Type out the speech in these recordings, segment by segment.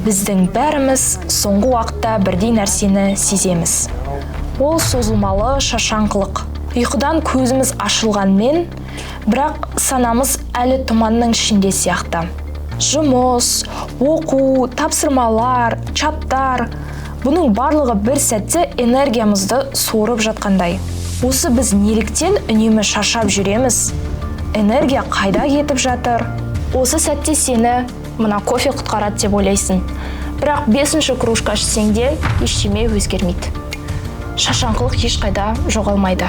Біздің бәріміз соңғы уақытта бірдей нәрсені сеземіз. Ол созылмалы шаршаңқылық. Ұйқыдан көзіміз ашылғанмен, бірақ санамыз әлі тұманның ішінде сияқты. Жұмыс, оқу, тапсырмалар, чаттар, бұның барлығы бір сәтте энергиямызды сорып жатқандай. Осы біз неліктен үнемі шаршап жүреміз? Энергия қайда кетіп жатыр? Осы сәтте сені мына кофе құтқарады деп ойлайсың. Бірақ 5-ші кружка ішсең де ештеме өзгермейді. Шаршаңқылық ешқайда жоғалмайды.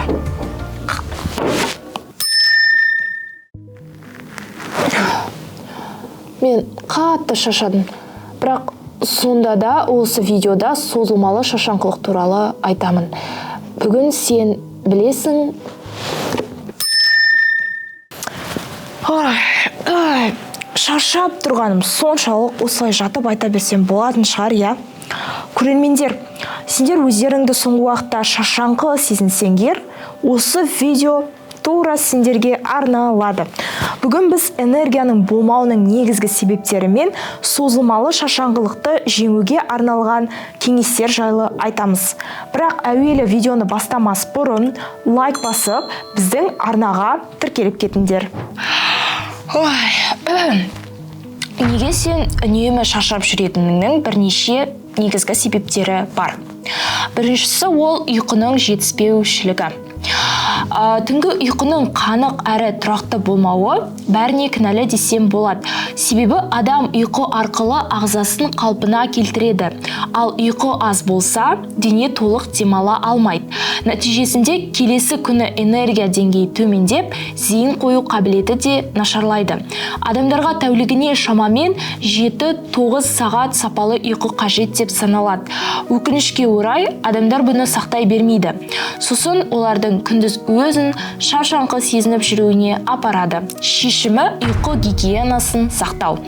Мен қатты шаршадым. Бірақ сонда да осы видеода созылмалы шаршаңқылық туралы айтамын. Бүгін сен білесің. Ой, шаршап тұрғаным соншалық, осылай жатып айта берсем болатын шығар, иә? Көрермендер, сендер өздеріңді соңғы уақытта шаршаңқы сезінсеңдер, осы видео тура сендерге арналады. Бүгін біз энергияның болмауының негізгі себептері мен созылмалы шаршаңқылықты жеңуге арналған кеңестер жайлы айтамыз. Бірақ әуелі видеоны бастамас бұрын лайк басып, біздің арнаға тіркеліп кетіңдер. Ой, неге сен үнемі шаршап жүретініңнің бірнеше негізгі себептері бар. Біріншісі ол ұйқының жетіспеушілігі. Түнгі ұйқының қанық әрі тұрақты болмауы бәріне кінәлі десем болады. Себебі адам ұйқы арқылы ағзасын қалпына келтіреді. Ал ұйқы аз болса, дене толық демала алмайды. Нәтижесінде келесі күні энергия деңгейі төмендеп, зейін қою қабілеті де нашарлайды. Адамдарға тәулігіне шамамен 7-9 сағат сапалы ұйқы қажет деп саналады. Өкінішке орай, адамдар бұны сақтай бермейді. Сосын олардың күндіз өзін шаршаңқы сезініп жүруіне апарады. Шешімі ұйқы гигиенасын сақтау.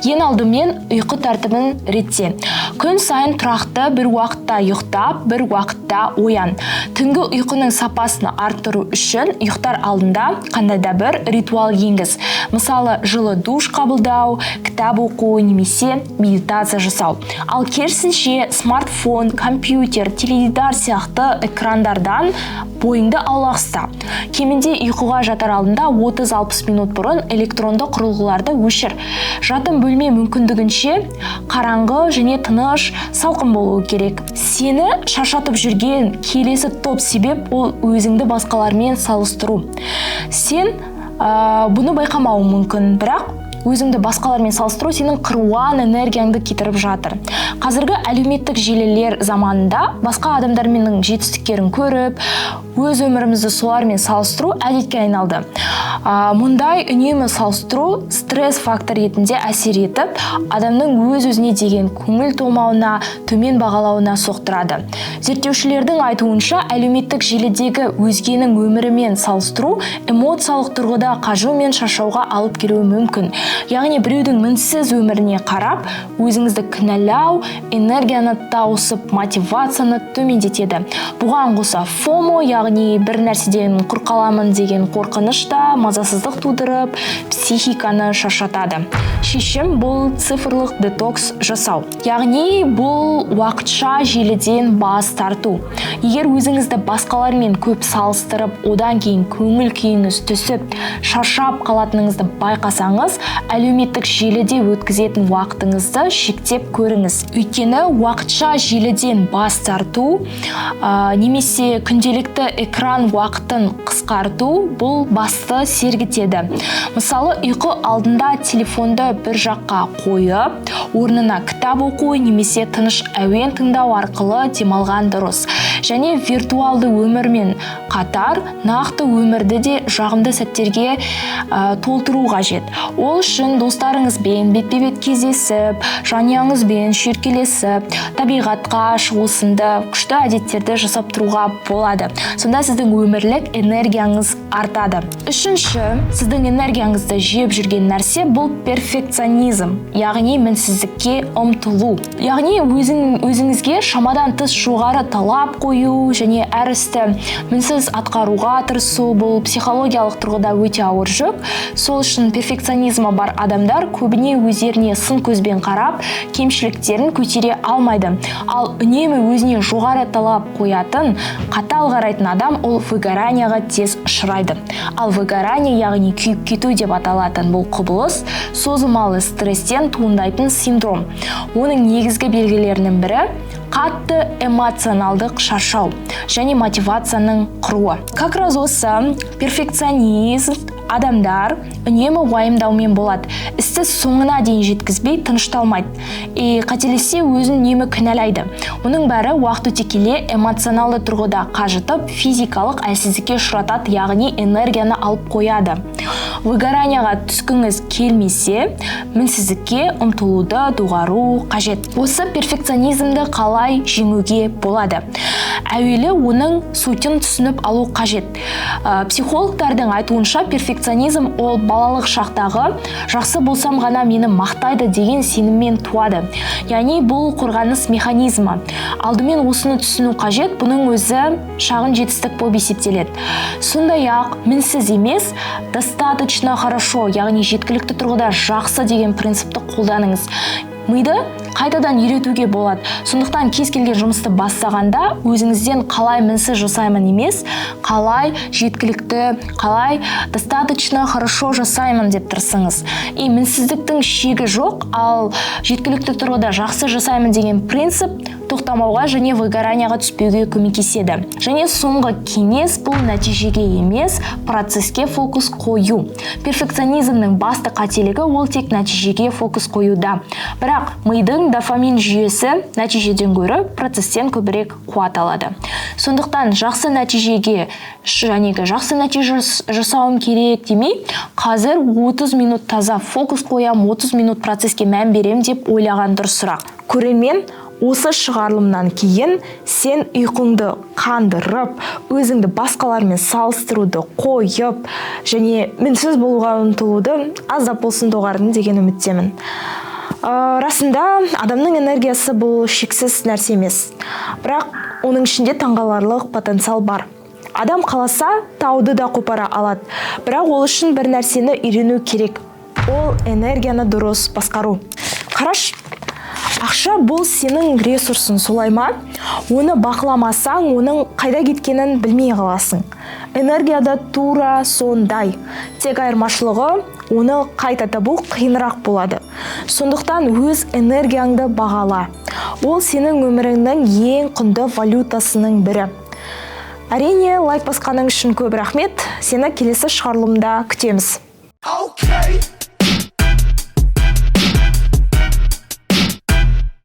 Ең алдымен ұйқы тәртібін ретте. Күн сайын тұрақты бір уақытта ұйықтап, бір уақытта оян. Түнгі ұйқының сапасын арттыру үшін ұйықтар алдында қандай да бір ритуал енгіз. Мысалы, жылы душ қабылдау, кітап оқу немесе медитация жасау. Ал керісінше смартфон, компьютер, теледидар сияқты экрандардан бойыңды аулақ ұста. Кемінде ұйқыға жатар алдында 30-60 минут бұрын электронды құрылғыларды өшір. Жатын бөлме мүмкіндігінше қараңғы және тыныш, салқын болуы керек. Сені шаршатып жүрген келесі топ себеп ол өзіңді басқалармен салыстыру. Сен бұны байқамауың мүмкін, бірақ өзіңді басқалармен салыстыру сенің қыруан энергияңды кетіріп жатыр. Қазіргі әлеуметтік желілер заманында басқа адамдарменің жетістіктерін көріп, өз өмірімізді солармен салыстыру әдетке айналды. Мұндай үнемі салыстыру стресс фактор ретінде әсер етіп, адамның өз-өзіне деген көңіл толмауына, төмен бағалауына соқтырады. Зерттеушілердің айтуынша, әлеуметтік желідегі өзгенің өмірімен салыстыру эмоциялық тұрғыда қажу мен шаршауға алып келуі мүмкін. Яғни біреудің мінсіз өміріне қарап, өзіңізді кінәлау, энергияны тауысып, мотивацияны төмендетеді. Бұған қоса FOMO, яғни бір нәрседен құр қаламын деген қорқыныш та мазасыздық тудырып, психиканы шаршатады. Шешім бұл цифрлық детокс жасау. Яғни бұл уақытша желіден бас тарту. Егер өзіңізді басқалармен көп салыстырып, одан кейін көңіл күйіңіз түсіп, шаршап қалатыныңызды байқасаңыз, әлеуметтік желіде өткізетін уақытыңызды шектеп көріңіз. Өйткені уақытша желіден бас тарту, немесе күнделікті экран уақытын қысқарту бұл басты сергітеді. Мысалы, ұйқы алдында телефонды бір жаққа қойып, орнына кітап оқу немесе тыныш әуен тыңдау арқылы демалған дұрыс. Және виртуалды өмірмен қатар нақты өмірді де жағымды сәттерге толтыру қажет. Ол үшін достарыңызбен бетпе-бет кездесіп, жанұяңызбен шүйіркелесіп, табиғатқа шығу сынды күшті әдеттерді жасап тұруға болады. Сонда сіздің өмірлік энергияңыз артады. Үшінші, сіздің энергияңызды жеп жүрген нәрсе бұл перфекционизм, яғни мінсіздікке ұмтылу. Яғни өзіңізге шамадан тыс жоғары талап қою және әр істі мінсіз атқаруға тырысу бұл психологиялық тұрғыда өте ауыр жүк. Сол үшін перфекционизмі бар адамдар көбіне өздеріне сын көзбен қарап, кемшіліктерін көтере алмайды. Ал үнемі өзіне жоғары талап қоятын, қатал қарайтын адам, ол выгоранияға тез ұшырайды. Ал выгорание, яғни күйіп кету деп аталатын бұл құбылыс, созылмалы стресстен туындайтын синдром. Оның негізгі белгілерінің бірі – қатты эмоционалдық шаршау және мотивацияның құруы. Как раз осы перфекционист адамдар үнемі уайымдаумен болады, істі соңына дейін жеткізбей тынышталмайды и қателессе, өзін үнемі кінәлайды. Мұның бәрі уақыт өте келе эмоционалды тұрғыда қажытып, физикалық әлсіздікке ұшыратады, яғни энергияны алып қояды. Выгоранияға түскіңіз келмесе, мінсіздікке ұмтылуды доғару қажет. Осы перфекционизмді қалай жеңуге болады? Әуелі оның сутін түсініп алу қажет. Психологтардың айтуынша, перфекционизм ол балалық шақтағы «жақсы болсам ғана мені мақтайды» деген сеніммен туады, яғни бұл қорғаныс механизмі. Алдымен осыны түсіну қажет, бұның өзі шағын жетістік болып есептеледі. Сондай ақ мінсіз емес, «достаточно хорошо», яғни жеткілікті тұрғыда жақсы деген принципті қолданыңыз. Миды қайтадан үйретуге болады. Сондықтан кез келген жұмысты бастағанда өзіңізден «қалай мінсіз жасаймын» емес, «қалай жеткілікті, қалай достаточно хорошо жасаймын» деп тырысыңыз. И мінсіздіктің шегі жоқ, ал жеткілікті тұрғыда жақсы жасаймын деген принцип тоқтамауға және выгоранияға түспеуге көмектеседі. Және соңғы кеңес: бұл нәтижеге емес, процесске фокус қою. Перфекционизмнің басты қателігі ол тек нәтижеге фокус қоюда, бірақ мидың дофамин жүйесі нәтижеден гөрі процесстен көбірек қуат алады. Сондықтан жақсы нәтижеге жәнегі жақсы нәтиже жасауым керек демей, «қазір 30 минут таза фокус қоям, 30 минут процесске мән беремін» деп ойлаған дұрысырақ. Көрермен, осы шығарылымнан кейін сен ұйқыңды қандырып, өзіңді басқалармен салыстыруды қойып және мінсіз болуға ұмтылуды аздап болсын доғардың деген үміттемін. Расында адамның энергиясы бұл шексіз нәрсе емес, бірақ оның ішінде таңғаларлық потенциал бар. Адам қаласа, тауды да қопара алады, бірақ ол үшін бір нәрсені үйрену керек: ол энергияны дұрыс басқару. Қараш, ақша бұл сенің ресурсың, солай ма? Оны бақыламасаң, оның қайда кеткенін білмей қаласың. Энергия да тура сондай, тек айырмашылығы оны қайта табу қиынырақ болады. Сондықтан өз энергияңды бағала, ол сенің өміріңнің ең құнды валютасының бірі. Әрине, лайк басқаның үшін көп рахмет. Сені келесі шығарылымда күтеміз. Okay.